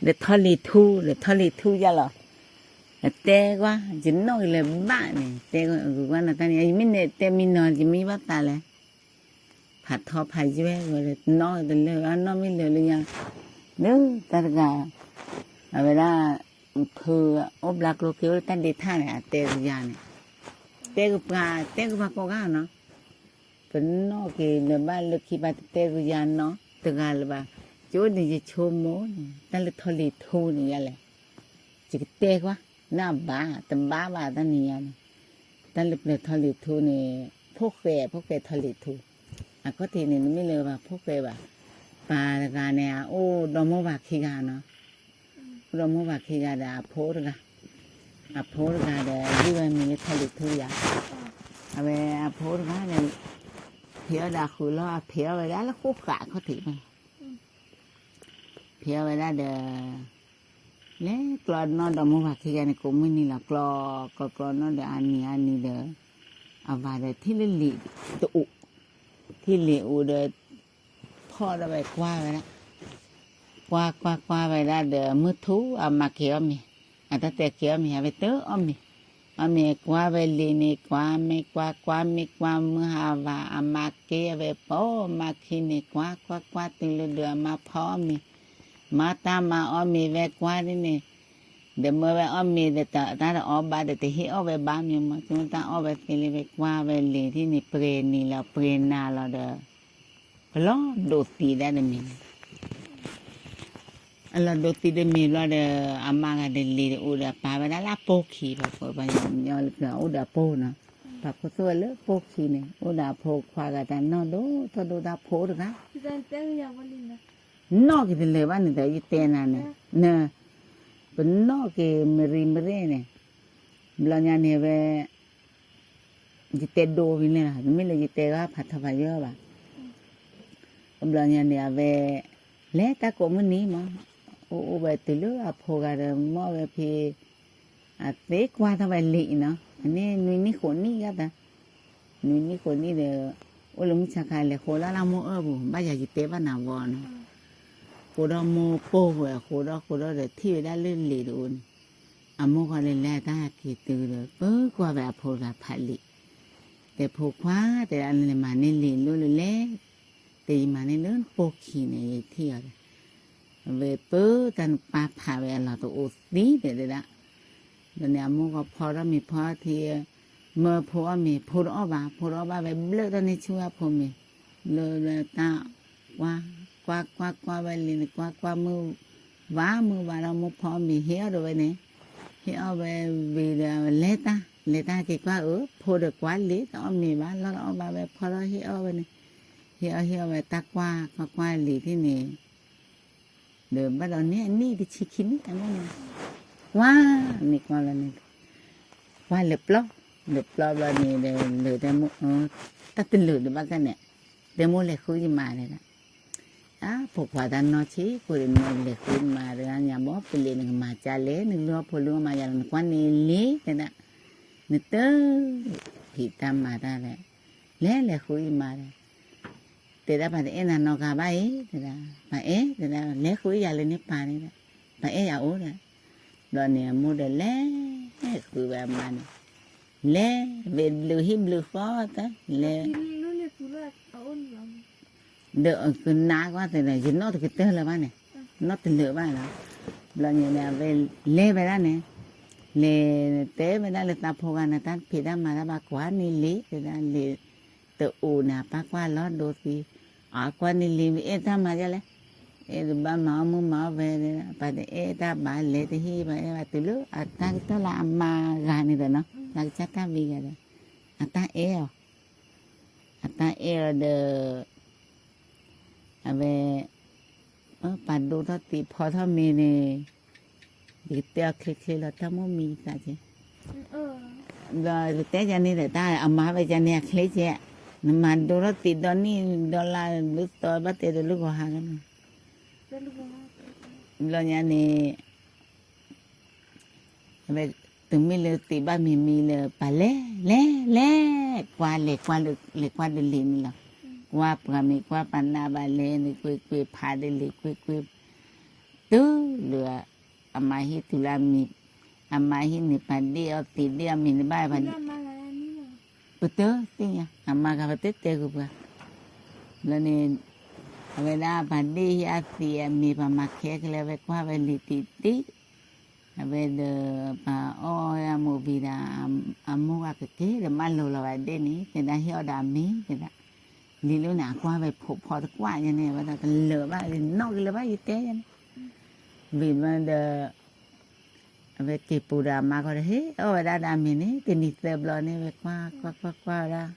ဒီးထီၣ်လံၤထူ ဒီးထီၣ်လံၤထူယါလီၤ. တဲကွၢ် ယနီၣ်က့ၤလၢၤဘၣ်န့ၣ် တဲကွၢ်နတၢ်န့ၣ် ယမ့ၢ်တဲမံနီၤ ယမံဘၣ်သးလဲၣ်. ဖးထီဖးယွဲၢ်ဝဲဒီး နီၣ်တလၢာ် နီၣ်မ့ၢ်လၢာ်လၢညါ လၢတၢ်တဂၤ အဝဲဒၣ် ဖုအိၣ်ဘျါကျိခ့အိၣ်လၢတၢ်ဒ့ထၣ်န့ၣ် အတဲကယၤန့ၣ် တဲကပှၤ တဲကပှၤကိးဂၤနီၤ ပနီၣ်က့ၤလၢၤဘၣ်လၢခံဘၣ် တတဲကယၤနီတဂၤလၢၤဘၣ်. ယအိၣ်န့ၣ်ယဆိကမိၣ်န့ၣ် တၢ်လၢထီၣ်လံၤထူန့ၣ်ယါလဲၣ်. ယကတဲကွၢ် နဘၣ် တဘၣ်ဘၣ်တၢ်နံၤညါန့ၣ် တၢ်လၢပျၢၤထီၣ်လံၤထူန့ၣ် ဖိၣ်ဃဲ ဖိၣ်ဃဲထီၣ်လံၤထူ အခီၣ်ထံးန့ၣ် နမ့ၢ်လၢၤဘၣ်ဖိၣ်ဃဲဘၣ်. ပၢ်တဂၤန့ၣ် အအိၣ်ဒီမိၢ်ဝၤခံဂၤနီၤ အိၣ်ဒီမိၢ်ဝၤခံဂၤဒီးအဖိတဂၤ အဖိတဂၤဒီး ယုၢ်ဝဲမံၤလၢထီၣ်လံၤထူယါ အဝဲအဖိတဂၤဒီး ဖံးအီၣ်ဒီးအဃုာ်လီၤ အဖံးအီၣ်ဝဲဒၣ်လၢဃိဃာ်အခီၣ်ထံးဘၣ် ဖံးအီၣ်ဝဲဒၣ်ဒီး လဲၤကျီနီၣ်ဒီးမိၢ်ဝၤခံဂၤန့ၣ် ကိးမုၢ်နံၤလီၤ ကျီ ကျီကျီနီၣ်ဒီးအနံၤအနံၤဒီး အဝၤဒီးထံၣ်လၢလံာ်တအိၣ် ထံၣ်လံာ်အိၣ်ဒီး ဖီၣ်ဒီးဝဲကွၢ်ဝဲဒၣ် ကွၢ်ကွၢ်ကွၢ်ဝဲဒၣ်ဒီး မုၢ်ထူၣ်အမါက့ၤအီၣ်မ့ၤ အတၢ်တဲက့ၤအီၣ်မ့ၤ အဝဲတအီၣ်မ့ၤ အီၣ်မ့ၤကွၢ်ဝဲလံာ်န့ၣ် ကွၢ်မ့ၢ်ကွၢ် ကွၢ်မ့ၢ်ကွၢ် မုၢ်ဟါဝၤ အမါက့ၤအဝဲပိာ်မါခံန့ၣ် ကွၢ်ကွၢ်ကွၢ်တုၤလၢဒုးအမါဖီအီၣ်မ့ၤ မါတၢ်မါအီၣ်မ့ၤဝဲကွၢ်ဒ်န့ၣ် ဒီးမၢဝဲအီၣ်မ့ၤဒီးတၢ်တအီၣ်ဘၣ်ဒီးတဟ့ၣ်အီၣ်ဝဲဘၣ်မ့ၤမး တုၤတၢ်အီၣ်ဝဲသ့လံဝဲကွၢ်ဝဲလံာ်ထံၣ်န့ၣ် ပှဲၤနံၤလီၤ ပှဲၤနၤလီၤဒီး ပလီၤဒိးသံဒၣ်တမံၤန့ၣ် အလီၤဒိးသံတမံၤဘျီဒီး အမါဂၤဒီးလံာ်တအိၣ်ဒီး ပာ်ဝဲဒၣ်လၢအပိၢ်ခံ ပှၤကိးပှၤကညီလၢပှၤအိၣ်ဒီးအပိၢ်နီၤ ပာ်ခူသူၣ်ဝဲလၢပိၢ်ခံန့ၣ် အိၣ်ဒီးအဖိခွါဂၤတၢ်နီၢ်ဒိၣ်ထီၣ်ဒိၣ်တၢ်ဖိတဂၤ နီၣ်က့ၤတလၢာ်ဘၣ်န့ၣ်ဒီး ယတဲနၤန့ၣ် န ပနီၣ်က့ၤမရံမရဲၣ်န့ၣ် ဘျီညါန့ၣ်ဝဲ ယတဲဒိဝံၤန့ၣ်လီၤ တမ့ၢ်လၢယတဲဂၤဖးထီဖးယိာ်ဘၣ် ဘျီညါန့ၣ် အဝဲ လဲၤတၢ်ကိးမုၢ်နံၤမး အိၣ်အိၣ်ဝဲတုၤလၢအဖိဂၤဒီး မီၢ်ဝဲဖဲ အသ့ကွၢ်ထီၣ်ဝဲလံာ်နီၤ အန့ၣ်နွံနံၣ်ဃိးနံၣ်ယါတၢ် နွံနံၣ်ဃိးနံၣ်ဒီး အိၣ်လၢမုၢ်ဆါခါလဲၤဃိလၢလၢမိၢ်အၢပူၤ ဘၣ်ယၤယတဲဘၣ်နၤဝီနီၤ ဃိဒီမိၢ်ပိၢ်ဝဲအဃိဒီးဃိဒီဒီးထံၣ်ဝဲဒၣ်လၢလံာ်တအိၣ်န့ၣ် အမိၢ်ဃီလဲၤလဲၤအတၢ်ဟးက့ၤတုၤဒီး ပၢကွၢ်ဝဲအဖိတဂၤဖးလံာ် တဲဖိခွါ တဲဒၣ်လၢနမၤန့ၢ်လံာ်လိၣ်လၢလဲၣ် တဲယမၤန့ၢ်လၢပိၢ်ခံန့ၣ် ယထံၣ်အီၤဒီး အဝဲပၢတၢ်နပၢ်ဖးဝဲအလီၢ်တအိၣ်သံဒီးတဲဒၣ် ဒီးန့ၣ်အမိၢ်ကီၢ်ဖီထီၣ်မ့ၤဖီထံ မၢဖိအီၣ်မ့ၤ ဖိတအီၣ်ဘၣ် ဖိတအီၣ်ဘၣ်ဝဲဘျၢၣ်ထီၣ်န့ၢ်ဆူၣ်ဝဲအဖိမ့ၤ လၢတၢ် ကွၢ် ကွၢ်ကွၢ်ကွၢ်ဝဲလံာ်န့ၣ် ကွၢ်ကွၢ်မုၢ် ဝါမုၢ်ဝါဒီးမိၢ်ဖီအီၣ်မ့ၤဟ့ၣ်အီၣ်ဒီးဝဲန့ၣ် ဟ့ၣ်အီၣ်ဝဲဝံၤဒီးလဲၤတၢ် လဲၤတၢ်က့ၤကွၢ်အၢ ဖိဒီးကွၢ်လံာ် တအီၣ်မ့ၤဘၣ် လီၢ်တအီၣ်ဘၣ်ဝဲဖီထီၣ်ဟ့ၣ်အီၣ်ဝဲန့ၣ် ဟ့ၣ်အီၣ်ဟ့ၣ်အီၣ်ဝဲတၢ်ကွၢ် ကွၢ်ကွၢ်လံာ်ထံၣ်န့ၣ် ဒီးဘၣ်ဒီးန့ၣ်အနံၣ်တဆံခံနံၣ်အမ့ၢ်န့ၣ် ကွၢ်မ့ၢ်ကွၢ်လီၤန့ၣ် ကွၢ်လၢပျီ လၢပျီဘျီန့ၣ်ဒီး လၢတဲမိၢ် တၢ်တလၢာ်ဒီးဘၣ်ကဲန့ၣ် တဲမိၢ်လဲၤဃုယမါန့ၣ်ဒီး အဖိခွါတၢ်နီၢ်ဆံးကိးဒီး နလဲၤဃုယမါတဂၤညါဘီ ပလံၤနကမၤကၢ်လဲၣ် နလုၢ်အီၣ်ဖိလုၢ်အီၣ်မါယၤလီၤ နကွၢ်န့ၣ်လံတဲဒၣ် နတဖံးတၢ်မၤတၢ်ဒီး လဲၤလဲၤဃုယမါဒီး တဲဒၣ်ပှၤတအဲၣ်နၤနီတဂၤဘၣ်အံၤ တဲဒၣ် ပှၤအဲၣ် တဲဒၣ် လဲၤဃုယၤလၢန့ၣ်ပၢ်န့ၣ်ဒီး ပှၤအဲၣ်ယၤအိၣ်ဒီး ဘျီန့ၣ်အမိၢ်ဒီးလဲၤဃုဝဲအမါန့ၣ် လဲၤဝဲဘျုးဟံၣ်ဘျုးဃီတၢ် လဲၤ ဒီးကနၣ်ကွၢ်တဲဒီး ယနီၣ်တကတၢၢ်လၢၤဘၣ်န့ၣ် နီၣ်တလၢာ်ဘၣ်လီၤ ဘျီန့ၣ်န့ၣ် အဝဲလဲၤဝဲဒၣ်န့ၣ် လဲၤတဲဝဲဒၣ်လၢသးဖိဂၤန့ၣ် တၢ်ဖံးတၢ်မၤတၢ်ဘၣ်ကွၢ်န့ၣ်လံ တဲဒၣ်လံာ်တအိၣ်န့ၣ် အပၢ်ကွၢ်လီၤဒိသံ အကွၢ်န့ၣ်လံ အဲၣ်တၢ်မၤဒ်လဲၣ် အဲၣ်တဘၣ်မၤအီၣ်မုၢ်မၤအီၣ်ဝဲ ပှၤတအဲၣ်တၢ်ဘၣ်လဲၤတဟံၣ်ဘၣ်အဲၣ်ဘၣ်တုၤလၢအတၢ်ကတၢၢ်လၢအမါဂၤန့ၣ်ဒီးနီၤ လၢကစၢ်တၢ်ဝံၤဂၤဒီး အတၢ်အဲၣ်အီၤ အတၢ်အဲၣ်အီၤဒီး အဝဲ ပှၤဒိၣ်ထီၣ်သံးဖီထီၣ်မ့ၤန့ၣ် ယကတဲအီၤချ့ချ့လီၤ တၢ်မိၣ်မံၤသးကဲ ဒီးတဲယၤန့ၣ်ဒီး တၢ်အမါဝဲယၤန့ၣ်အချ့ကဲ နမၤဒိၣ်ထီၣ်သံးဒီနံၣ်ဒီလါဒ်သိးဘၣ်တဲဒီးလုၢ်ဂီၤဟါကဲန့ၣ် ဘျီညါန့ၣ် အဝဲ တုၤမ့ၢ်လၢသံးဘၣ်မံၤမံၤလၢ ပှၤလဲၤ လဲၤ လဲၤ ကွၢ်လဲၤကွၢ်လၢ လဲၤကွၢ်ဒီးလံာ်န့ၣ်လီၤ. ကွၢ်ပှၤမ့ၤကွၢ်ပှၤနးဘၣ်လဲၤန့ၣ် ကွ့ၢ်ကွ့ၢ်ဖးဒီးလံာ် ကွ့ၢ်ကွ့ၢ် တုၤလၢ အမါဟံၣ်တုၤလၢအမံၤ, အမါဟံၣ်န့ၣ် ပှၤဒ့ၣ်အီၣ်သံးဒ့ၣ်အီၣ်မ့ၤန့ၣ်ဘၣ်, ပတသ့ၣ်ညါ, အမါဂၤပတတဲဂုာ်ပှၤ, ဘျီန့ၣ် အဝဲဒၣ်ပှၤဒ့ၣ်ဟံၣ်အသံးအမ့ၤ ပှၤမၤခဲကလဲၤ ဝဲကွၢ်ဝဲလံၤတံၢ်တံၢ်, အဝဲဒီး ပှၤအီၣ်ဝဲအမိၢ်ဝံၤဒီး အမိၢ်ဂၤကက့ၤဒီး မၢလီၤလီၤဝဲဒ့ၣ်န့ၣ် တဲဒၣ်ဟ့ၣ်အီၣ်ဒီးအမ့ၤ တဲဒၣ်, လံၤလၢန့ၣ် အကွၢ်ဝဲဖိးဖီတကွၢ်ယဲန့ၣ် ဝဲဒၣ်တလၢာ်ဘၣ် နီၣ်က့ၤလၢၤဘၣ် ယတဲယဲန့ၣ်, ဝံၤမးဒီး အဝဲက့ၤပူၤဒီးအမါခီဒီး ဟ့ၣ်အီၣ်ဝဲဒၣ်ဒီးအမ့ၤန့ၣ် တနံၤသၢဘျီန့ၣ် ဝဲကွၢ်ကွၢ်ကွၢ်ကွၢ်ဝဲဒၣ်,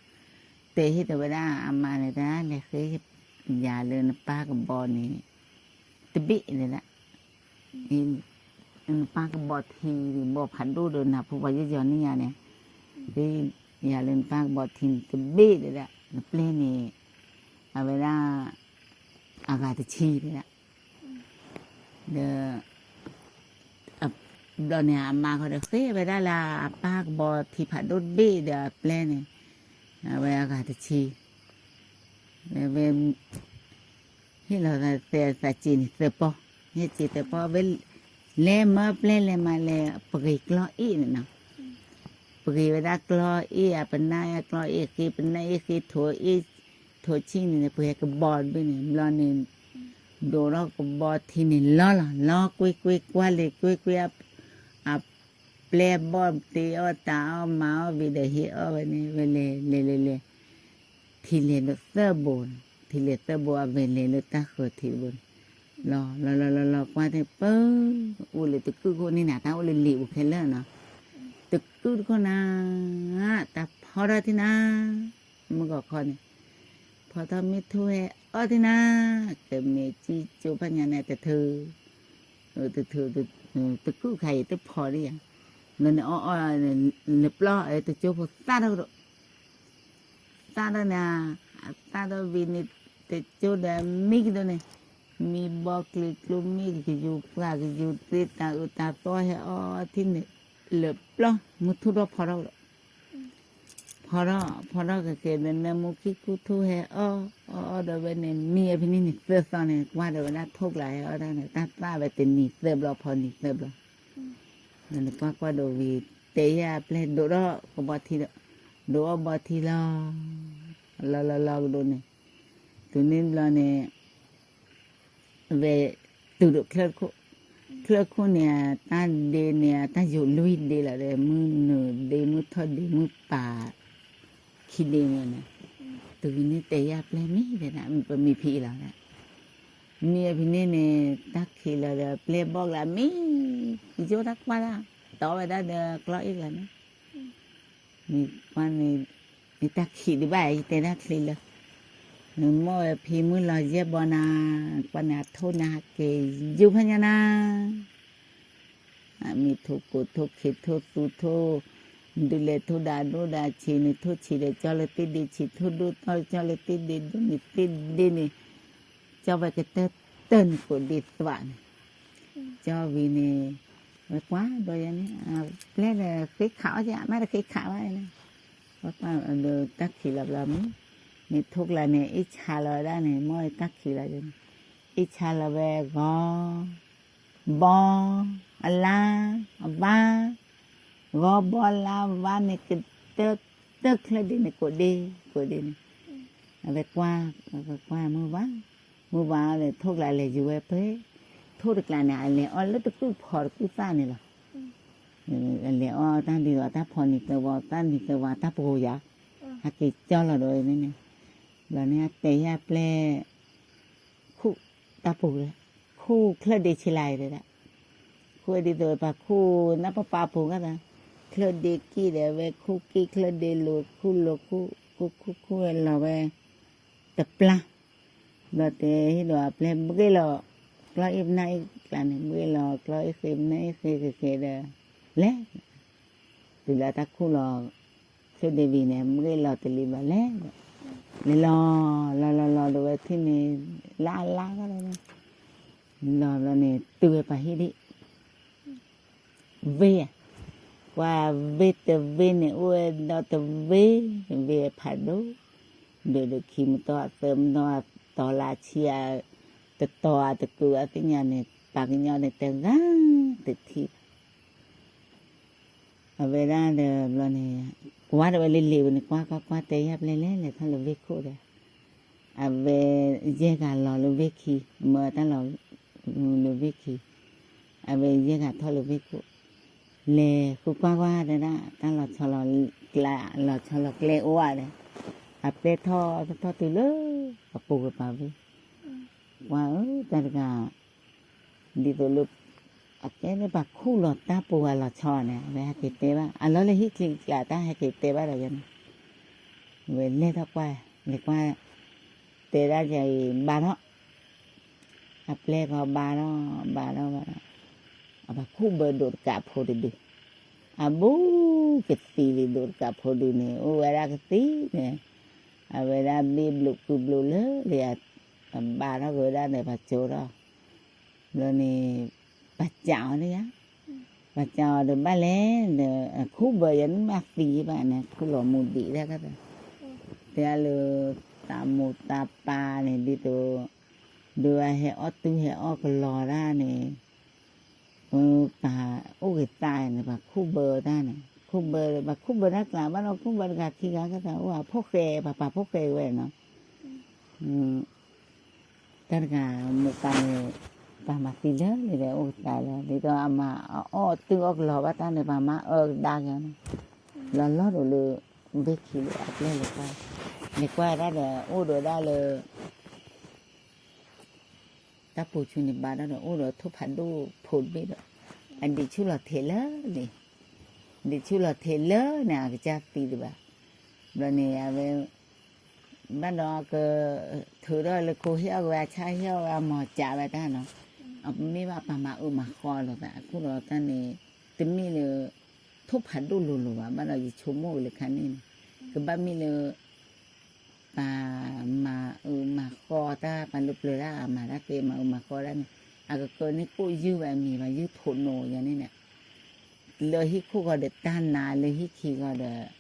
တဲဟ့ၣ်ဒီးဝဲဒၣ်အမါန့ၣ် တၢ်လဲၤဃ့ယၤလၢနပၢ်ကဘီန့ၣ် တဘ့ၣ်ဒၣ်, နပၢ်ကဘီထံ ဘီဖးဒိၣ်ဒီးနၢ်ဖိပှၤယီၤယီၤန့ၣ်ယၤန့ၣ်, ဃ့ယၤလၢနပၢ်ကဘီထံန့ၣ်တဘ့ၣ်ဒၣ်, နပျဲၢ်န့ၣ် အဝဲဒၣ် အဂၤတဆံဒၣ် ဒီး ဘျီန့ၣ် အမါဃီဒီးဃ့ဝဲဒၣ်လၢအပၢ်ကဘီထံဖးဒိၣ်တဘ့ၣ်ဒီးအပျဲၢ်န့ၣ်, အဝဲအဂၤတဆံ, ဝဲ ဟ့ၣ်လီၤသးစ့န့ၣ်သၢပီၢ်, ဟ့ၣ်စ့သၢပီၢ် ဝဲ လဲၤမၢပျဲၢ်လဲၤမၤလဲၤ ပဂ့ၤကျီအ့ၣ်န့ၣ်နီၤ, ပဂ့ၤဝဲဒၣ်ကျီအ့ၣ် အပနၢ်အကျီအ့ၣ်ဃ့ ပနၢ်အ့ၣ်ဃ့ ထိးအ့ၣ် ထိးဆံၣ်န့ၣ် ပဂ့ၤကဘီတဘ့ၣ်န့ၣ် ဘျီန့ၣ် ဒိးထီၣ်ကဘီထံန့ၣ်လီၤလီၤ လီၤကွ့ကွ့ကွၢ်လဲၤကွ့ကွ့ အပျဲၢ်ဘီၣ်တ့အီၣ်တၢ်အီၣ်မၤအီၣ်ဝံၤဒီးဟ့ၣ်အီၣ်ဝဲန့ၣ် ဝဲလဲၤလဲၤလဲၤလဲၤ ထံလဲၤဒီးသၢဘိန့ၣ် ထံလဲၤသၢဘိ အဝဲလဲၤလၢတၢ်ဃၢၤထံတဘိန့ၣ် လီၤလီၤလီၤလီၤလီၤ ကွၢ်တဲပၢ အိၣ်လၢတကုၢ်ခိၣ်န့ၣ်နၤ တၢ်အိၣ်လၢလံာ်ပူၤခဲလၢာ်နီၤ, တကုၢ်တခိၣ်နၤ တၢ်ဖီထီၣ်ထံနၤ မုၢ်ဂီၤခီန့ၣ် ဖီထီၣ်မ့ၢ်ထိၣ်ဟဲအီၣ်ထံနၤ ကမ့ၢ်ကံကၠိဖးညါန့ၣ်တထုး တထုး တကုၢ်ခါအံၤတဖီဒ်ယၤ လၢန့ၣ်အီၣ်အီၣ် လၢပျီ တကၠိဖိသၣ်ထီၣ်ကဒီး သၣ်ထီၣ်န့ၣ် သၣ်ထီၣ်ဝံၤန့ၣ် တကၠိဒီးမံကဒီးန့ၣ် မံဘီကျံၤကျိမ့ၢ်ကယူၤပှၢ်ကယူၤသ့တၢ်အုးတၢ်သီဟဲအီၣ်ထံန့ၣ် လၢပျီ မုၢ်ထူၣ်ထီၣ်ဖီထီၣ်ကဒီး ဖီထီၣ် ဖီထီၣ်ကကဲဒီး နၢမူခံခူထိၣ်ဟဲအီၣ် အီၣ်အီၣ်ဒီးဝဲန့ၣ် မံအဖံန့ၣ်န့ၣ် သၢသီန့ၣ် ကွၢ်ဒီးဝဲဒၣ်ထိၣ်ကျါဟဲအီၣ်တၢ်န့ၣ် တၢ်သၣ်ဝဲတနံၤသၢဘျီ ဖီနံၤသၢဘျီ နကွၢ်ကွၢ်ဒီးဝံၤ တဲယၤပျဲၢ်ဒိးထီၣ်ကဘီထံဒီး ဒိးအီၣ်ဘီထံလီၤ လီၤလီၤလီၤကဒီးန့ၣ် တုၤန့ၣ်ဘျီန့ၣ် အဝဲတုၤဒီးချၢၣ်ခိၣ် ချၢၣ်ခိၣ်န့ၣ် တၢ်ဒ့န့ၣ် တၢ်ယိာ်လွံၢ်ဒ့လီၤဒီး မုၢ်နုာ်ဒ့ မုၢ်ထီၣ်ဒ့ မုၢ်ပာ်ခံဒ့န့ၣ် တုၤဝံၤန့ၣ်တဲယၤပျဲၢ်မံဒဲဒၣ် ပမံဖံအံၤလီၤဒၣ် မံအဖံန့ၣ်န့ၣ် တၢ်ခံးလီၤဒီး ပျဲၢ်ဘီၣ်ကျါမံ ယိၣ်တၢ်ကွၢ်ဒၣ် တီဝဲဒၣ်ဒီးကျီအ့ၣ်ကျါန့ၣ် မ့ၢ်ကွၢ်န့ၣ် မ့ၢ်တၢ်ခံးဒံးဘၣ် ယတဲဒၣ်ချ့လၢ နမိၢ်ဝဲဖံမုၢ်လီၤယဲၢ်ဘီနၤ ကွၢ်န့ၣ်အထိၣ်န့ၣ်ဟးက့ၤ ယူၤဖဲညါနၤ အမ့ၢ်ထိၣ်ကိးထိၣ်ခ့ထိၣ်သူထိၣ် ဒုးလဲၤထိၣ်ဒၣ်ဒိၣ်ဒၣ်ဆံးန့ၣ် ထိၣ်ဆံးဒီးကၠီလၢသ့ၣ်ဒ့ဆံး ထိၣ်ဒိၣ်ထီၣ်ကၠီလၢသ့ၣ်ဒ့ဒိၣ်န့ၣ် သ့ၣ်ဒ့န့ၣ် ကၠီဝဲကတၢၢ်တၢၢ်န့ၣ်ကိးဒ့သးန့ၣ် ကၠီဝံၤန့ၣ် ဝဲကွၢ်ဒီးယဲန့ၣ် ပျဲၢ်ဒီးဃ့ခးအီၣ်က့ အမါဒီးဃ့ခးဘၣ်န့ၣ် ဝဲကွၢ်ဒီးတၢ်ခံးလီၤဘျီမံ မ့ၢ်ထိၣ်ကျါန့ၣ် အ့ၣ်ဆါလီၤဝဲဒၣ်န့ၣ် မိၢ်တၢ်ခံးလီၤယဲန့ၣ် အ့ၣ်ဆါလီၤဝဲဂီၤ ဘီ အလါ အဘါ ဂီၤဘီလါဘါန့ၣ် ကတၢၢ်တၢၢ်ချၢၣ်ဒ့န့ၣ် ကိးဒ့ ကိးဒ့န့ၣ် အဝဲကွၢ် အဝဲကွၢ်မုၢ်ဝါ မုၢ်ဝါဒီးထိၣ်ကျါလဲၤယူၤဝဲပှဲၤ ထိၣ်တကျါန့ၣ် အလဲၤအီၣ်လၢတကုၢ်ဖီတကုၢ်သၣ်န့ၣ်လီၤ အလဲၤအီၣ်တၢ်ဒ်သိးတၢ်ဖီနံၤသၢဝီ တၢ်နံၤသၢဝီ တၢ်ပှိၤယၤ ဟဲက့ၤကၠီလီၤဒီးန့ၣ် ဘျီန့ၣ်အတဲယၤပျဲၢ် ခူၣ်တၢ်ပူၤလၢ ခူၣ်ချၢၣ်ဒ့ဆံးလၢအံၤတဲဒၣ် ခူၣ်ဒ်သိးပှၤခူၣ်နၢ်ပၢ်ပၢ်ပူၤကသး ချၢၣ်ဒ့ကံၣ်ဒီးဝဲခူၣ်ကံၣ်ချၢၣ်ဒ့လိၤခူၣ်လိၤခူၣ် ခူၣ်ခူၣ်ခူၣ်ဝဲလီၤဝဲ တပျၢ် ဘျီတဲဟ့ၣ်ဒီးအပျဲၢ်ဘှ့ၣ်လီၤ ကျီအ့ၣ်ပနၢ်အ့ၣ်ကျါန့ၣ် ဘှ့ၣ်လီၤကျီအ့ၣ်ဃ့ပနၢ်အ့ၣ်ဃ့ကကဲဒီး လဲၤ တုၤလၢတၢ်ခူၣ်လီၤ ချၢၣ်ဒ့ဝံၤန့ၣ် ဘှ့ၣ်လီၤတလံၤဘျီလဲၤ လဲၤလီၤ လီၤလီၤလီၤဒီးဝဲထံၣ်န့ၣ် လါအလါကဒီး လီၤဘျီန့ၣ် တုၤဝဲပှၤဟံၣ်ဒံး ဝ့ၢ်ဧါ ကွၢ်ဝ့ၢ်တဝ့ၢ်န့ၣ် အိၣ်ဝဲဒီတဝ့ၢ် ဝ့ၢ်ဖးဒိၣ် ဒုးဒုးခံမတီၢ်အသၢမတီၢ်အတီၤလၢအဆံအ တတီၤအတကုာ်အသ့ၣ်ညါန့ၣ် ပှၤကညီန့ၣ်တဂၤတထံၣ်ဘၣ်. အဝဲဒၣ်ဒီးဘျီန့ၣ် ကွၢ်ဒီးဝဲလံၤလံၤဝဲန့ၣ် ကွၢ်ကွၢ်ကွၢ် တဲယၢ်ပျဲၢ်လဲၤလဲၤထီၣ်လၢဝ့ၢ်ခိၣ်ဒီး အဝဲယဲၢ်ဂၤလီၤလၢဝ့ၢ်ခံ, မၢတၢ်လီၤလၢဝ့ၢ်ခံ, အဝဲယဲၢ်ဂၤထီၣ်လၢဝ့ၢ်ခိၣ်, လဲၤဃုကွၢ်ကွၢ်တဲဒၣ် တၢ်လီၤဆီလီၤကျဲ လီၤဆီလီၤကျဲအိၣ်ဧါဒီး အပျဲၢ်ထီၣ်ထီၣ်တုၤလၢ အပူၤကပၤဝ့ၢ် ကွၢ်ဧၢ တၢ်တဂၤ ဒ်သိးလၢ အကဲလၢပှၤခူၣ်လီၤတၢ်ပူၤအလီၤဆီန့ၣ် အဝဲဟဲက့ၤတဲဘၣ် အလီၢ်လၢဟံၣ်ချံကျးတၢ်ဟဲက့ၤတဲဘၣ်ဒီးယဲန့ၣ် ဝဲလဲၤထီၣ်ကွၢ် လဲၤကွၢ် တဲဒၣ်ယၤအံၤ ဘါထီၣ် အပျဲၢ်ကီဘါထီၣ် ဘါထီၣ်ဘါထီၣ် အပှၤခူၣ်ဘၢဒိးတကးဖိတဒု အဘူးကသံလံ ဒိးတကးဖိဒုန့ၣ် အိၣ်ဝဲဒၣ်ကသံန့ၣ် အဝဲဒၣ်ဘ့ၣ်ဘျိးကုဘျိးလၢလံ အဘါထီၣ်က့ၤဝဲဒၣ်ဒီးပှၤကၠိထီၣ် ဘျီန့ၣ် ပှၤစံးအီၤလၢယၤ ပှၤစံးအီၤဒီးဘၣ်လဲၣ်ဒီး ခူၣ်ဘၢယၤန့ၣ်မ့ၢ်သံဘၣ်န့ၣ် ခူၣ်လီၤမူဒံးတၢ်ခါ တဲလၢ တၢ်မိၢ်တၢ်ပၢ်န့ၣ် ဒ်သိး ဒုးဝဲဟဲအီၣ်တူၢ်ဟဲအီၣ်ကလီတၢ်န့ၣ် ပှၤအိၣ်ဂ့ၤသးန့ၣ် ပှၤခူၣ်ဘၢတၢ်န့ၣ် ခူၣ်ဘၢ ပှၤခူၣ်ဘၢတၢ်ကျးဘၣ်ဒီး ခူၣ်ဘၢတဂၤခံဂၤကသးအိၣ် အဖိၣ်ဃဲ ပှၤပာ်ဖိၣ်ဃဲဝဲနီၤ တၢ်တဂၤ မိၢ်ပၢ်န့ၣ် ပှၤမၤသံလၢန့ၣ်ဒီး အိၣ်ကသးလီၤ ဒ်သိးအမၤအအီၣ်တုၢ်အီၣ်ကလီဘၣ်တၢ်န့ၣ် ပှၤမၤအၢကဒါက့ၤန့ၣ် လီၤလီၢ်ဒိၣ်လၢ ဘ့ၣ်ခံလၢအပျဲၢ်လဲၤကွၢ် လဲၤကွၢ်ဒၣ်ဒီး အိၣ်ဒီးဒၣ်လၢ တၢ်ပူၤဆူန့ၣ်ဘါဒီး အိၣ်ဒီးထိၣ်ဖးဒိၣ်ဖိတဘ့ၣ်ဒီး အဒံးဆူၣ်လီၤထဲးလၢန့ၣ် ဒံးဆူၣ်လီၤထဲးလၢန့ၣ် အကစၢ်သံတဘၣ် ဘျီန့ၣ် အဝဲ ဘၣ်ဒီးက ထုးထီၣ်လၢကိးဟ့ၣ်အီၣ်က့ၤဝဲ အဆၣ်ဟ့ၣ်အီၣ်ဝဲ အမၤစးဝဲတၢ်နီၤ အမ့ၢ်ဘၣ်ပှၤမၤအၢမၤဃီလိာ်သး အခိၣ်ဒီးတၢ်န့ၣ် တမ့ၢ်လၢ ထိၣ်ဖးဒိၣ်လိၤလိၤဘၣ် ဘၣ်ဒီးယဆိကမိၣ်က့ၤလၢခါန့ၣ်န့ၣ် ကဘၣ်မ့ၢ်လၢ ပှၤမၤအၢမၤဃီတၢ် ပှၤလၢပျၢၤတၢ်အမၤတၢ်သ့ မၤအၢမၤဃီတၢ်န့ၣ် အကကၢန့ၢ်ကိၣ်ယုၢ်ဝဲအမံၤ ပှၤယုၢ်ထိးနိယၤန့ၣ်န့ၣ် လၢဟံၣ်ခိၣ်ဃီဒီးတၢ်နါလၢဟံၣ်ခံဃီဒီး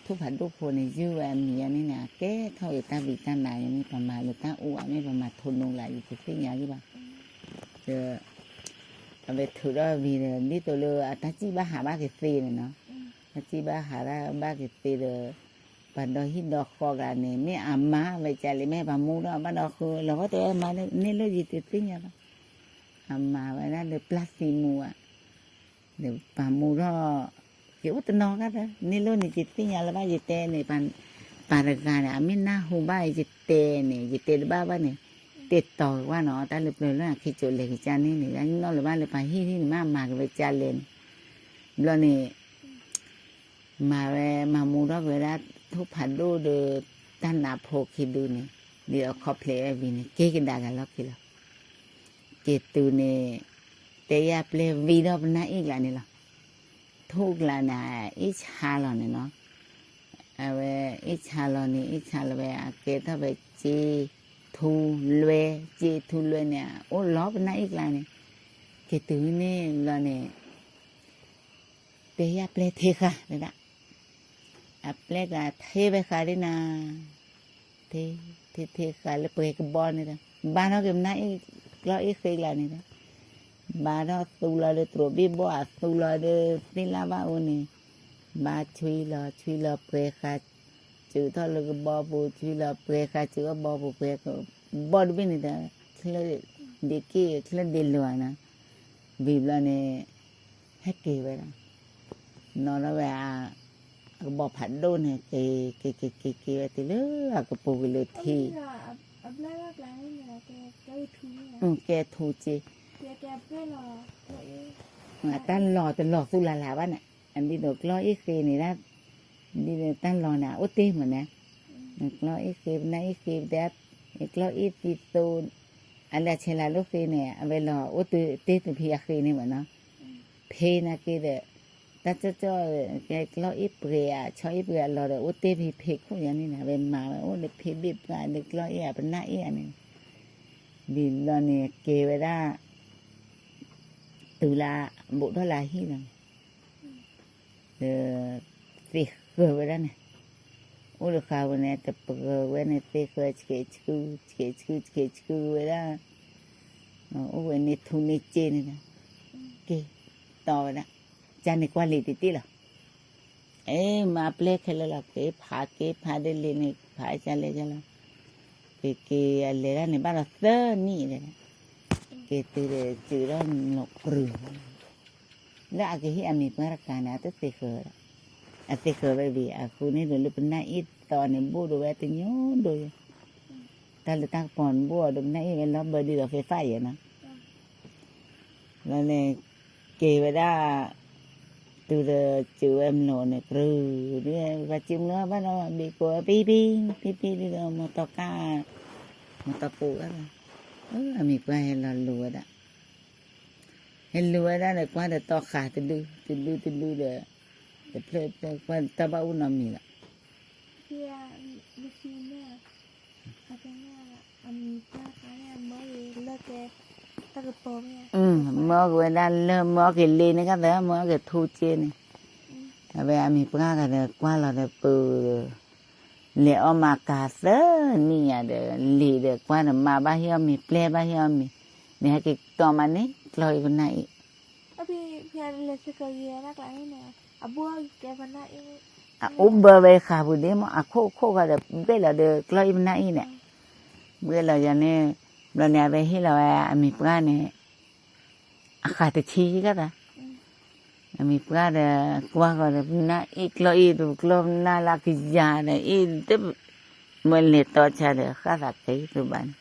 ထိၣ်ဖးဒိၣ်ဖိန့ၣ် ယုၢ်ဝဲအမံၤယၤန့ၣ်န့ၣ် အကဲထီၣ်က့ၤတၢ်ဘံၣ်တၢ်နါယၤန့ၣ် ပှၤမၤလၢတၢ်အိၣ်ဧါ မ့ၢ်ပှၤမၤထိးနိလၢ် ယတသ့ၣ်ညါယုၢ်ဘၣ် ဒီး အဝဲထုးထီၣ်ဝံၤဒီး ဒ်သိးလၢအတၢ်စံၣ်ဘၣ်ဟးဘၣ်က့ၤသ့န့ၣ်နီၤ, တၢ်စံၣ်ဘၣ်ဟးဘၣ်က့ၤသ့ဒီး ပှၤဒီဟံၣ်ဒီဃီကျါန့ၣ် မ့ၢ်အမၤဝဲကလဲၣ် မ့ၢ်ပှၤမူထီၣ်ဘၣ်ဒီးဃုလီၤ ဃီတဲဝဲမၤန့ၢ်လိၣ်ယတသ့ၣ်ညါဘၣ်, အမၤဝဲဒၣ်လၢပျၢ်သံမူဧါ, ဒီးပှၤမူထီၣ် က့ၤအိၣ်တနီၤကဒီး န့ၢ်လိၣ်န့ၣ် ယတသ့ၣ်ညါလၢၤဘၣ် ယတဲန့ၣ် ပှၤတဂၤန့ၣ် အမ့ၢ်နၢ်ဟူဘၣ် ယတဲန့ၣ် ယတဲတဘၣ်ဘၣ်န့ၣ် တဲတီၤက့ၤဝဲနီၤ တၢ်လၢပျၢၤလၢအခံကၠိလဲၤကစၢ်န့ၣ်န့ၣ် ယနီၣ်လၢၤဘၣ်လၢပှၤဟံၣ်ဟံၣ်န့ၣ် မ့ၢ်အမၤက့ၤဝဲကလဲၣ်န့ၣ်, ဘျီန့ၣ် မၤဝဲမၤမူထီၣ်က့ၤဝဲဒၣ် ထိၣ်ဖးဒိၣ်ဒီး တၢ်နးဖိခံဒုန့ၣ် ဒ်အခီၣ်ဖျဲးဝဲဝံၤန့ၣ် က့ၤကဒါက့ၤလီၢ်ခံလီၤ. က့ၤတုၤန့ၣ် တဲယၢ်ပျဲၢ်ဝံၤဒီးပနၢ်အ့ၣ်ကျါန့ၣ်လီၤ. ထိၣ်ကျါန့ၣ် အ့ၣ်ဆါလီၤန့ၣ်နီၤ, အဝဲအ့ၣ်ဆါလီၤန့ၣ် အ့ၣ်ဆါလီၤဝဲ အကဲထီၣ်ဝဲစ့ထူလွဲ, စ့ထူလွဲန့ၣ် အိၣ်လီၤပနၢ်အ့ၣ်ကျါန့ၣ်, က့ၤတုၤန့ၣ်ဘျီန့ၣ် တဲယၢ်ပျဲၢ်ထဲဃာ်တဲဒၣ်, အပျဲၢ်ကျါထဲဝဲဃာ်ဒ်နၤ, ထဲ ထဲထဲဃာ်လၢပှဲၤကဘီန့ၣ်ဒီး ဘါထီၣ်က့ၤပနၢ်အ့ၣ် ကျီၢ်အ့ၣ်ဃ့ကျါန့ၣ်ဒီး ဘါထီၣ်သူလီၤဒီးတြိာ်ဘ့ၣ်ဘီၣ် အသူလီၤဒီးသ့ၣ်လၣ်ဘၣ်အိၣ်န့ၣ်, ဘါဆွံလီၤ ဆွံလီၤပှဲၤဃာ် စုးထီၣ်လၢကဘီပူၤ ဆွံလီၤပှဲၤဃာ် စုးအီၣ်ဘီပူၤ ပှဲၤကဘီတဘ့ၣ်န့ၣ်ဒီး ချၢၣ်ဒ့က့ၣ် ချၢၣ်ဒ့လိၤနီၤ, ဝံၤဘျီန့ၣ် ဟဲက့ၤဝဲဒၣ် နီၣ်ထီၣ်ဝဲ အကဘီဖးဒိၣ်န့ၣ် က့ၤ က့ၤ က့ၤ က့ၤ က့ၤဝဲတုၤလၢ အကပူၤက့ၤလၢထံ ကဲထူက့ၤ အတၢ်လီၢ်တလီၢ်သူလၢ်လၢ်ဘၣ်န့ၣ် အဒ်သိးကျီၢ်အ့ၣ်ဃ့န့ၣ်ဒၣ် ဒ်သိးတၢ်လီၢ်န့ၣ် အအိၣ်တ့ၢ်မးန့ၣ် ကျီၢ်အ့ၣ်ဃ့ ပနၢ်အ့ၣ်ဃ့ ပတဲ ကျီၢ်အ့ၣ်သံသိ အလဲၤဆဲးလၢလိၣ်ဃ့န့ၣ် အဝဲလီၤအိၣ်တ့ၢ်တဖံအဃ့န့ၣ်မးနီၤ ဖဲနာ်က့ဒီး တၢ်ကၠီၣ်ကၠီၣ် ကဲကျီၢ်အ့ၣ်ပှဲၤဧါ ဆီအ့ၣ်ပှဲၤအလီၢ်ဒီး အိၣ်တ့ၢ်ဖံဖံခိၣ်ယါန့ၣ်န့ၣ် အဝဲမၤဝဲအိၣ်ဒီးဖံဘ့ၣ်ပှၢ်ဒီးကျီၢ်အ့ၣ်ဧါ ပနၢ်အ့ၣ်ဧါန့ၣ် ဝံၤဘျီန့ၣ် ကဲဝဲဒၣ် တုၤလၢ ဘူးထီၣ်လၢဟံၣ်လီၤ ဒီး သ့ဃၢၤဝဲဒၣ်န့ၣ် အိၣ်တဃာ်ဝဲန့ၣ် တပှဲၤဝဲန့ၣ် သ့ဃၢၤဆှဲးဆှု ဆှဲးဆှု ဆှဲးဆှုဝဲဒၣ် အိၣ်ဝဲန့ၣ်ထူန့ၢ်စ့န့ၣ်ဒီး က့ၤတီဝဲဒၣ်, ကန့ၣ်ကွၢ်လံာ်တံၢ်တံၢ်လီၤ. အ့ မၤပျဲၢ်ခဲလၢာ်လီၤ, က့ၤဖးက့ၤဖးဒ်လံာ်န့ၣ် ဖးကလဲကလဲ, က့ၤက့ၤအလဲၤဒၣ်န့ၣ် ဘၣ်ဒီးသၢနံၣ်ဒီး က့ၤတုၤဒီးစုးထီၣ်လီၤကြုး လၢအကဟ့ၣ်အမံၤပှၢ်တကးန့ၣ် အတသ့ဃၢၤဒီး, အသ့ဃၢၤဝဲဘၣ် အဃိန့ၣ်ဒီးလၢပနၢ်အ့ၣ်သီန့ၣ် ဘိၣ်ဒိဝဲတညီဒိယဲ, တၢ်လၢတၢ်ကပီၤန့ၣ် ဘိၣ်အီၤဒီးပနၢ်အ့ၣ်ဝဲလီၤဘၢဒ်သိးဖဲဖးယဲနီၤ, လီၤန့ၣ် က့ၤဝဲဒၣ် တုၤဒီးစုးဝဲမလိၤန့ၣ် ကြုး, ပှၤစုးမလိၤဘၣ်နီၤ ဘ့ၣ်ကိးဝဲ ပံပံ, ပံပံဒ်သိး မီတီကါ, မီတီပူၤဘၣ်, အမံၤပှၢ်ဟဲလီၤလူၤဝဲဒၣ် ဟဲလူၤဝဲဒၣ်ဒီး ကွၢ်ဒီးတီဃာ်တဒု တဒုတဒုဒီး တဖျၢၣ်တဖျၢၣ် ကွၢ်တၢ်ဘၣ်အိၣ်နီတမံၤလီၤ. မၢက့ၤဝဲဒၣ်လၢ မၢက့ၤလ့န့ၣ်ကသၢ မၢက့ၤထူစ့န့ၣ်, အဝဲအမံၤပှၢ်ဂၤဒီး ကွၢ်လီၤဒီးပၢၤ လဲၤအီၣ်မၤကၤသၢနံၣ်ညါဒီး လံာ်ဒီးကွၢ်ဒီးမၤဘၣ်ဟ့ၣ်အီၣ်မ့ၤ ပျဲၢ်ဘၣ်ဟ့ၣ်အီၣ်မ့ၤ, န့ၣ်ဟဲက့ၤတီမးန့ၣ် ကျီအ့ၣ်ပနၢ်အ့ၣ်, အအိၣ်ဘၢဝဲဃးပူၤဒ်မ့ၢ် အခိၣ်ခိၣ်ဃီဒီး ဘှဲၣ်လီၤဒီးကျီအ့ၣ်ပနၢ်အ့ၣ်န့ၣ်, ဘှဲၣ်လီၤယၤန့ၣ်, ဘျီန့ၣ် အဝဲဟ့ၣ်လီၤဝဲအမံၤပှၢ်န့ၣ် အဃာ်တဆံကသး, အမံၤပှၢ်ဒီး ကွၢ်ဃီဒီး ပနၢ်အ့ၣ်ကျီအ့ၣ်ဒီး ကျီပနၢ်လၢကယၤဒီး အ့ၣ်တ မ့ၢ်လဲၤတီဆါဒီး ဃၣ်သးက့ၤတဘၣ်န့ၣ်,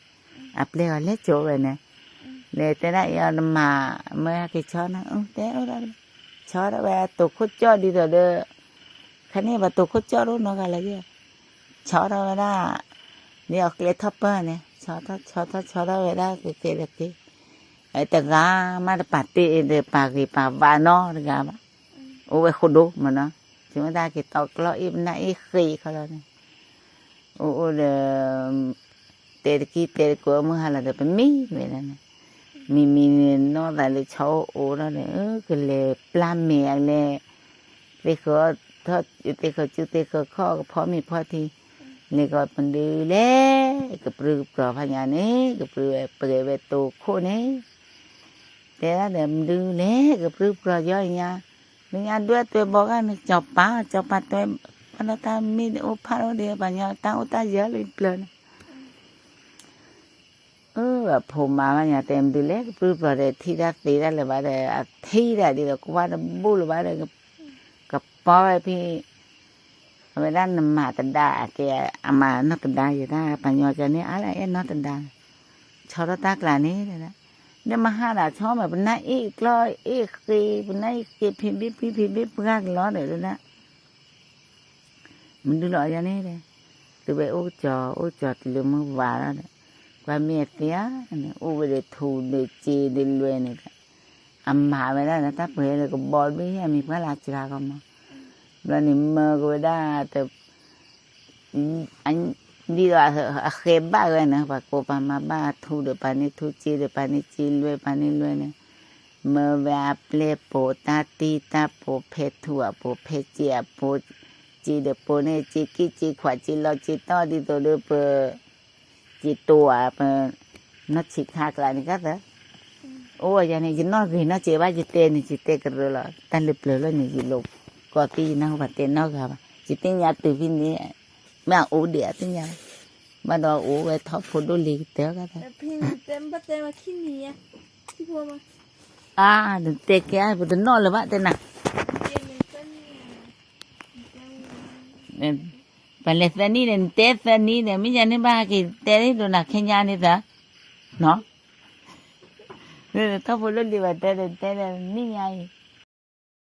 အပျဲၢ်ဂီၤလဲၤကၠိဝဲန့ၣ်, လဲၤတဲဒၣ်အံၤအီၤနမၤ, မ့ၢ်ဟဲက့ၤဆီနီၤ တဲအိၣ်ဒၣ်, ဆီထီၣ်ဝဲတိာ်ခိၣ်ကၠီၣ်ဒ်သိးဒီး, ခဲန့ၣ်ပှၤတိာ်ခိၣ်ကၠီၣ်တအိၣ်နီတဂၤလၢၤ, ဆီထီၣ်ဝဲဒၣ်, ဒ်အီၤကျဲထီၣ်ပၢၢ်န့ၣ် ဆီထီၣ်ဆီထီၣ်ဆီထီၣ်ဝဲဒၣ် ကကဲဒီးက့ၤ, တဂၤမးတပာ်တ့ၢ်ဒီးပာ်ဂ့ၤပာ်ဝးနီတဂၤဘၣ်, အိၣ်ဝဲဃိဒိမ့ၢ်နီၤ, ဆိမိၣ်တၢ်က့ၤတီကျီအ့ၣ်ပနၢ်အ့ၣ်ဃ့ခီလီၤန့ၣ်, အိၣ်အိၣ်ဒီး တဲတကံၢ်တဲတကိးမုၢ်ဟါလီၤဒီး ပမံဝဲဒၣ်န့ၣ်, မံမံန့ၣ် နီၢ်သးလၢဆီအိၣ်အိၣ်ထီၣ်ဒီး ကလဲၤပျၢ်မဲာ်အလဲၤ, သ့ၣ်ဃီထီၣ် သ့ၣ်ဃီစုသ့ၣ်ဃီခီၣ် ကဖီမ့ၤဖီထံ, လဲၤကီးပဒုလဲၣ် ကပြုၢ်ကပြီၤဖးညါန့ၣ် ကပြုၢ်ပှဲၤဝဲတိာ်ခိၣ်န့ၣ် တဲဒၣ်ဒီး မဒုလဲၣ် ကပြုၢ်ပြီၤယီၤညါ, လၢညါဒွဲၣ်တွဲဘီဂာ်န့ၣ် စီၤပၤ စီၤပၤတွဲ ဘၣ်ဒီးတၢ်မ့ၢ်အိၣ်ဖးဒိၣ်ဒီး ပှၤညီတၢ်အိၣ်တၢ်ယၢလၢပျၢၤန့ၣ်, အၢ အဖိမါဘၣ်ညါတဲ မဒုလဲၣ် ကပြုၢ်ပြီၤဒီး ထံၣ်တၢ်သ့ဒၣ်လၢၤဘၣ်ဒီး အထံၣ်ဒၣ်ဒ်သိးကွၢ်တဘူၣ်လၢၤဘၣ်ဒီး ကပီၤဝဲဖဲ အဝဲဒၣ်နမၤတဒါ အကဲ အမၤနီၢ်တဒါယဲဒၣ် ပှၤညီကန့ၣ် အါလၢအဲၣ်နီၢ်တဒါ, ဆီထီၣ်တၢ်ကျးန့ၣ် တဲဒၣ်, ဒီးမဟါဒၣ်ဆီမ့ၢ် ပနၢ်အ့ၣ်ကျီအ့ၣ်ဃ့ ပနၢ်အ့ၣ်ဃ့ ဖံးဘ့ၣ်ဖံး ဖံးဘ့ၣ်ပှၢ်ကလီဒီး တဲဒၣ် မဒုလီၤယၤန့ၣ်ဒီး တုၤဝဲအိၣ်ကစီၤ အိၣ်ကစီၤတုၤလၢမုၢ်ဝါလီၤဒီး ကွၢ်မ့ၢ်အသ့ဧါန့ၣ် အိၣ်ဝဲဒီးထူဒီးစ့ဒီးလွဲန့ၣ်ဒီး အမၤဝဲဒၣ်ဒီးတၢ်ပှဲၤလၢကဘီတဘ့ၣ် အမံၤပှၢ်လၢအစှၤကီမး ဘျီန့ၣ်မၢကဝဲဒၣ် ဒ်သိးအဃဲဘၣ်ဝဲန့ၣ် ပှၤကိးပှၤမၤဘၣ်ထူဒီးပာ်န့ၢ်ထူ စ့ဒီးပာ်န့ၢ်စ့ လွဲပာ်န့ၢ်လွဲန့ၣ် မၢဝဲအပျဲၢ်ပိာ်တၢ်တံၢ်တၢ်ပိာ်ဖဲထူအပိာ်ဖဲစ့အပိာ် စ့ဒီးပိာ်န့ၢ်စ့ကံၢ်စ့ခွး စ့လီၤစ့တီၢ်ဒ်သိးဒီးပ စ့တိၤဧါ ပ နီၢ်ဆံးခါကျါန့ၣ်ကသၢ အိၣ်ယၤန့ၣ် ယနီၢ်ဂ့ၤနီၢ်စ့ဘၣ် ယတဲန့ၣ် ယတဲကရၢလီၤ တၢ်လၢပျၢၤလီၤန့ၣ် ယလိာ်ကီးသံ ယနၢ်ဟူဘၣ်တဲနီတဂၤဘၣ် ယသ့ၣ်ညါတုၤဖဲန့ၣ် မ့ၢ်အအိၣ်ဒံးအသ့ၣ်ညါ ဘၣ်ဒီးအိၣ်ဝဲထီၣ်ဖိဒိၣ်လံကတၢၢ်ကသၢ အါ နတဲကဲ ပတနီၣ်လၢၤဘၣ်တဲနၤ ပှၤလဲၤသၢနံၣ်န့ၣ် နတဲသၢနံၣ်န့ၣ် မ့ၢ်ယၤန့ၣ်ဘၣ်က့ၤတဲဒိၣ်နၤခဲညါန့ၣ်သၢ နီၤ ထီၣ်ဖိဒိၣ်လံဘၣ်တဲဒီးတဲဒီးနံၣ်ညါအံၤ